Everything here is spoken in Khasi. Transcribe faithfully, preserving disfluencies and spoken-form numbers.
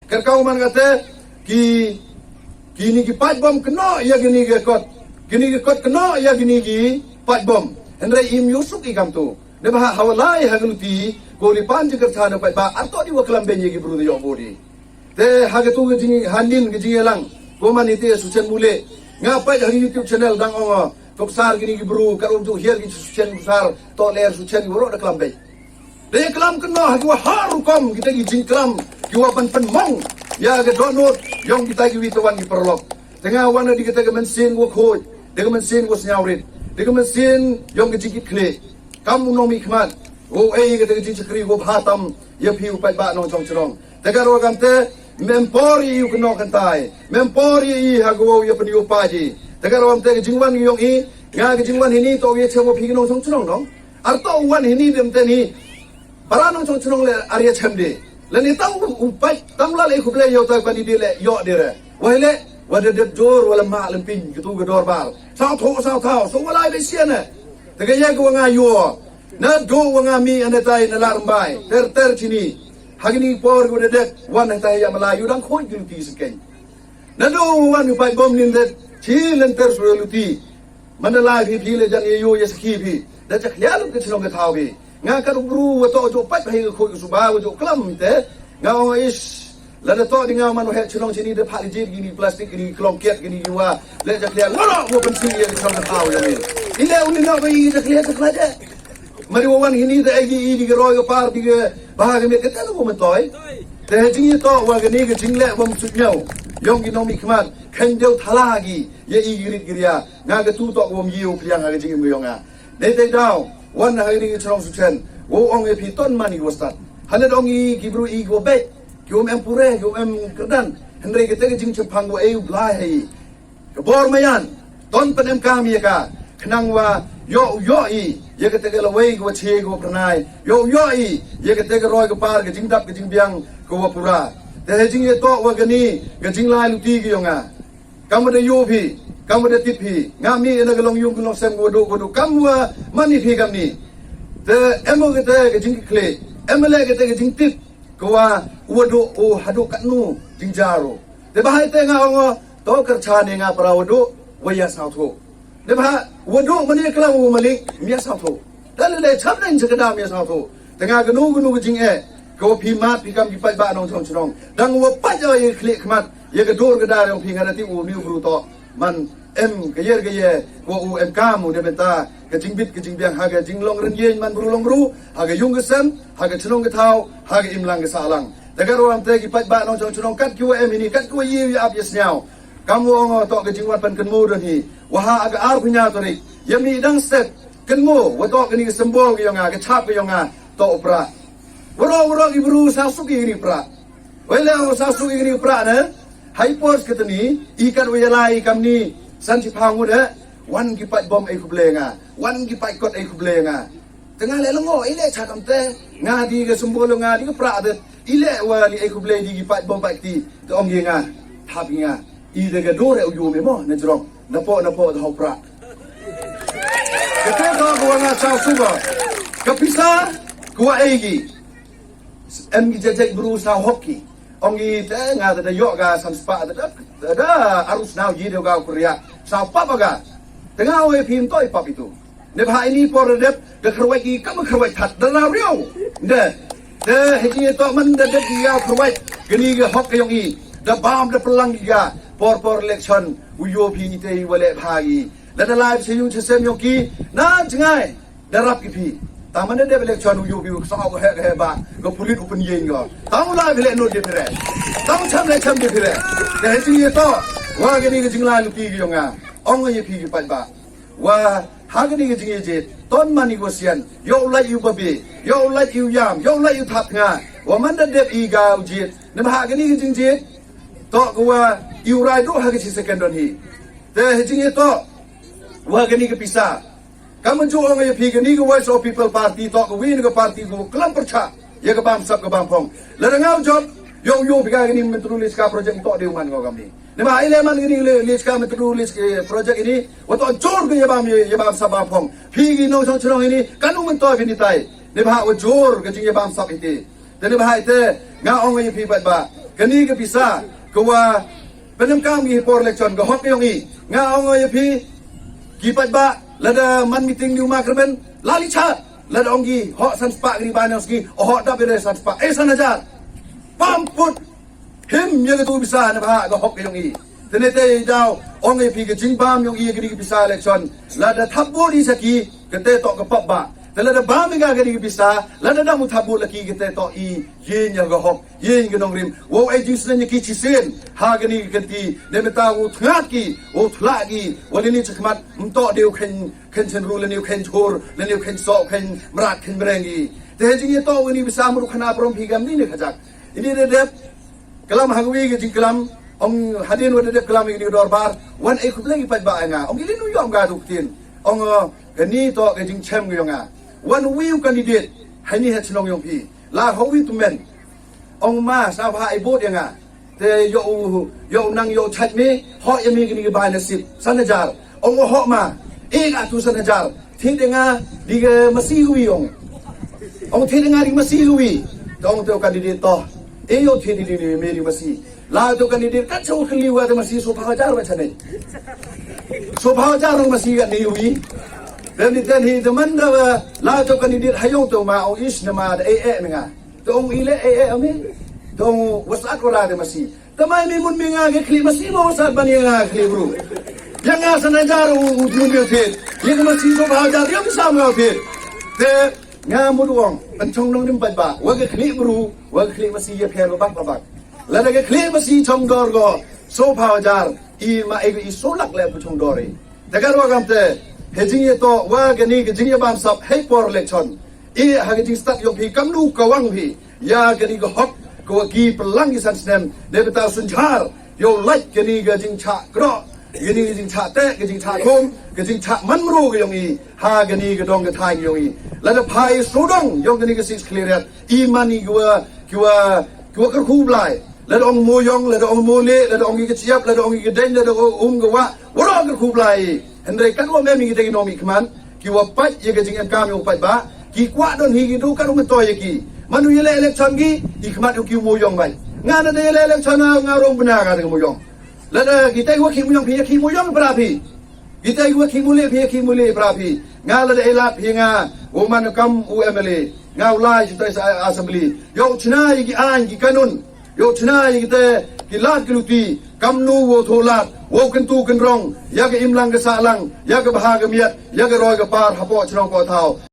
Kyrkhu man kata ki, kini ki paid bom kynnoh ïa kini ki kot. Kini ki kot kynnoh ïa kini ki paid bom. Hynrei im ïoh suk i kam tu. Neba ha hawalai ha ka luti ko li pan jingkyrchan paid ba arto di wa klam beiñ ïa ki bru da ïoh bodi. Te ha ka tu ka jing hanin ka jingïalang ko man ite Suchen Mule. Nga paid ha YouTube channel dang ong to ksar kini ki bru ka rum tu hiar ki Suchen ksar to ler Suchen ki waroh da klam beiñ. Dei klam kynnoh ha ki wa ha rukom kita ki jingklam ki wa ban pynmong ïa ka dohnud ïong kita ki wi tawan ki paralok. Te nga wan di kita ka mynsiem wa khoj, di ka mynsiem wa sñiaw rit, di ka mynsiem ïong ka jingkit khlieh. Kam u nongmihkhmat, u ei kita ka jingchakri wa bha tam ïa phi u paidbah nongchong chnong. Te ka ruh kam te mem por ïa u kynnoh kyntai, mem por ïa i ha ka wa ïa pynïoh pa ji. Te ka ruh kam te ka jingwan ïong i, nga ka jingwan hini to ïa chem wa phi ki nongchong chnong nong. Arto u wan hini dem te ni. Para nongchong chnong le ar ïa chem de. Le ni tang u pait tang la le khublei ïa u tai pani de le ïoh de re. Wai le wa de dep jor wa le ma lem pin ki tu ga dorbar. Sa tho sa tho so wa lai be sian ne. Te ga ïa ga wa nga ïoh. Na do wa nga mi ane tai na lar mbai. Ter ter chini. Hagini por ga de dep wan tai ïa malai yu dang khoi gi ti sken. Na do wan u paid bom nin de chi len ter su luti. Mandalay phi phi le jan ïa yu ïa sakhi phi. Da chak ïa lut ka chnong ka thaw phi. Nga ka bru wa to jo paid phi ka khoi ka suba wa jo klam te. Nga ong is. La da to di nga man wa he chnong chini de pha di jit gini plastik gini klong kiat gini wa. Le chak ïa ngoro wa pensi ïa ka chnong ka thaw ïa ni. Ile uni na wa ïa chak ïa chak la je. Mari wa wan hini da egi i di ga roi ga par di ga ba ga met ka telo wa mentoi. Te jing ïa to wa gani ga jing le wa msut nyau. Yong gi nong mi khmat. Khen deu thala gi. Ïa i gi rit gi ria. Nga ga tu to wa myiu pliang ha ga jing im ga yong nga. Dei dei daw, wan ha ri chnong Suchen, wo ong e phi ton mani wo stat. Hane dong i ki bru i wo bek, ki wo em pure, ki wo em kerdan. Hynrei kete ke jing chempang wo e u blai hei. Ke bor mayan, ton pen em kam ïa ka. Khnang wa yo yo i, ïa kete ke lawei ke wo che ke wo pernai. Yo yo i, ïa kete ke roi ke par ke jing dap ke jing biang ke wo pura. Te he jing ye to wa ke ni, ke jing lai luti ke yo nga. Kam da yu phi, kam da tip phi, nga mi ina ga long yung long sem ga wadu wadu kam wa mani phi kam ni. Te em ga te ga jing kle, em le ga te ga jing tip, ka wa wadu o hadu kat nu jing jaru. Te bahai te nga ong to kercha ne nga para wadu wa ya sau tho. Te bah wadu mani kala wa malik mi ya sau tho. Dale le chap nang chakada mi sa tho. Tanga gnu gnu jing e. Ko phi mat phi kam ki paj ba nong chong chnong. Dang wa paj oi khlieh khmat. Ye ka dur ka dar yong phi nga da ti u niu bru to. Man em ka yer ka ye. Ko u em kam u de benta. Ka jingbit ka jingbiang ha ka jinglong ren yen man bru long bru. Ha ka yung ka sem. Ha ka chnong ka thau. Ha ka imlang ka salang. Tanga ro am te ki paj ba nong chong chnong kat ki wa em ini kat ki wa ye ap ye sniaw. Kam wa ong to ka jingwat pan kan mu don hi. Wa ha ka ar punya to ri. Ye mi dang set. Kynmo wa to kani ka symbol ka yong nga ka chap ka yong nga to u pra. Waro waro i bru sa suki kani pra. Wele sa suki kani pra ne. Hai pos ka tani i kat wa yalai kam ni san chi pha ngut eh. Wan ki paj bom ai khuble nga. Wan ki paj kot ai khuble nga. Tanga le longo i le cha kam te nga di ka symbol nga di ka pra de. I le wa li ai khuble di ki paj bom paj ti. Te ong ye nga. Thap nga. I de ka dore u yu me mo na jrong. Na po na po da hau pra. Ka te to ko nga chau suba. Ka pisa ko wa ei gi. Em gi jajai bru sa hok ki. Ong gi te nga da yok ga sam spa da da arus nau ji de ga kuria. Sa papa ga. Tanga we pin to i pap itu. Ne bha ini por dep da kharwai ki kam kharwai that da na riau. De. De he ji to man da dep ya kharwai. Kini ga hok yong i. Da bam da pelang ga. Por por election. U yo phi ite i wale bha gi. Lada lai phi yung chesem yong ki na jngai da rap ki phi. Tang man de election u yu phi u sa u he he ba ga pulit u pun yeng yo. Tang lai phi le no de phi re. Tang cham le cham de phi re. Ka he jing ye to wa ga ni ga jing lai lu phi yong nga. Ong ye phi ki paj ba wa ha ga ni ga jing ye je ton man ni go sian yo u lai u ba be yo u lai u yam yo u lai u thap nga wa man da de i ga u je ne ba ha ga ni ga jing je. To ko wa i u rai do ha ga chi second don hi. Te he jing ye to wa ga ni ga pisa. Kam ju ong ïa phi kani ka Voice of People Party to ka wi ka party ko klam percha ïa ka bam sap ka bam phong. La da ngau jop yo yo phi kani Metro Liska project to de man ko kami. Ne ma ai le man kani le Liska Metro Liska project ini wa to jor ka ïa bam ïa bam sap bam phong. Phi ki nong chong chnong ini kanu man to phi ni tai. Ne ba wa jor ka jing ïa bam sap ite. Te ne ba ite nga ong ïa phi pat ba. Kane ka pisa ka wa pynemkam ngi por election, ka hok yong i. Nga ong ïa phi, ki paidbah, lada man meeting ni u ma Kyrmen, la li chat. Lada ong ki hok san spah, kani ba nang ski, o hok dap ïa san spah, eh, san hajar. Pam put him ïa ka tu pisa na ba ka hok yong i. Te ne te daw ong ïa phi, ka jingbam yong i ïa kani ka pisa election, lada thap bud i sa ki, kate to ka pap ba. Te lada bam i nga kani ka pisa, lada dang u thap bud la ki, kate to i ïa ïa ka hok, ïa ïa ka nongrim. Wow, ai jingsneng ïa ki chisien ha kani ka kynti. Ne meta u thngat ki, u thla ki, wa lini chakmat, mto deu khen, khen chen ru, lini khen chur, lini khen so, khen mrak, khen breng ki. Te he jing ïa to kani pisa mru khana prom phi gam ni ne khajak. Ini de dep klam ha ka wi ka jingklam, ong hadien wa de dep klam ini ka dorbar, wan ai khublei ki paidbah ïa nga. Ong ili nu yom ga tu ktien. Ong, eh, kani to ka jingchem yong nga. Wan wi u candidate, hani ha chnong yong phi. La ho wi tu men. Ong ma, sa ba ai bud ïa nga. Te ïoh u, ïoh u nang ïoh u chait me, ho ïa me kini ki bai nasib. San hajar. Ong ho ma. E ka tu san hajar. Thit ïa nga di ka masi wi ong. Ong thit ïa nga di masi wi. Te ong te u candidate to. E ïoh thit di di me di masi. La te u candidate kat sa u khliwa te masi so pha hajar ba chane. So pha hajar ong masi ka ni wi. Te ni te ni te man da ba, la te u candidate ha ïoh te ma ong is na ma da e e nga. Te ong ile e e ame. Te ong wasat wala de masi. Te mai mi mun mi nga ke khli masi mo wasat ban ïa nga khli bru. Ïa nga san hajar u u mun de te. Ïa nga masi so ba hajar ïa sam nga te. Te nga mut ong, kan chong nongrim paidbah. Wa ke khli bru, wa ke khli masi ïa pher ba bak ba bak. Lada ke khli masi chong dor go so ba hajar. I ma e i so lak le bu chong dor i. Te ka ruh kam te, he jing ïa to, wa kani ka jing ïa bam sap, he por election. I ha ka jingstad yong phi, kam nu ka wang phi. Ïa kani ka hok, ka wa ki pynlang ki san snem, ne beta sun jhar, ïoh lait kani ka jingchah kro, kani ka jingchah te, ka jingchah khum, ka jingchah man mru ka yong i, ha kani ka dong ka thaiñ yong i. Lada phai sudong, yong kani ka sis clear, i man i ki wa, ki wa, ki wa kyrkhu blai. Lada ong mo yong, lada ong mo le, lada ong i ka chiap, lada ong i ka deng, lada ong um ka wa, wa ro kyrkhu blai. Hynrei kat wa mem i ki te ki nong i kman, ki wa pait ïa ka jingem kam ïa u paidbah, ki kwah don hi ki du kat u myntoi ïa ki. Manu ïa le election ki, i khmat ïa ki u mo yong bai. Nga na de ïa le election nga rong bna ka de mo yong. Lada ki te wa ki mo yong phi ïa ki mo yong pra phi. Ki te wa ki mo le phi ïa ki mo le pra phi. Nga lada e lap phi nga, u man kam u M L A. Nga u lai chi tai sa assembly. Ïoh chna ïa ki ain ki kanun. Ïoh chna ïa ki te ki lad ki luti. Kam nu wo tho lad. Wo kyntu kynrong. Ïa ka imlang ka sahlang. Ïa ka bha ka miat. Ïa ka roi ka par hapoh chnong poh thaw.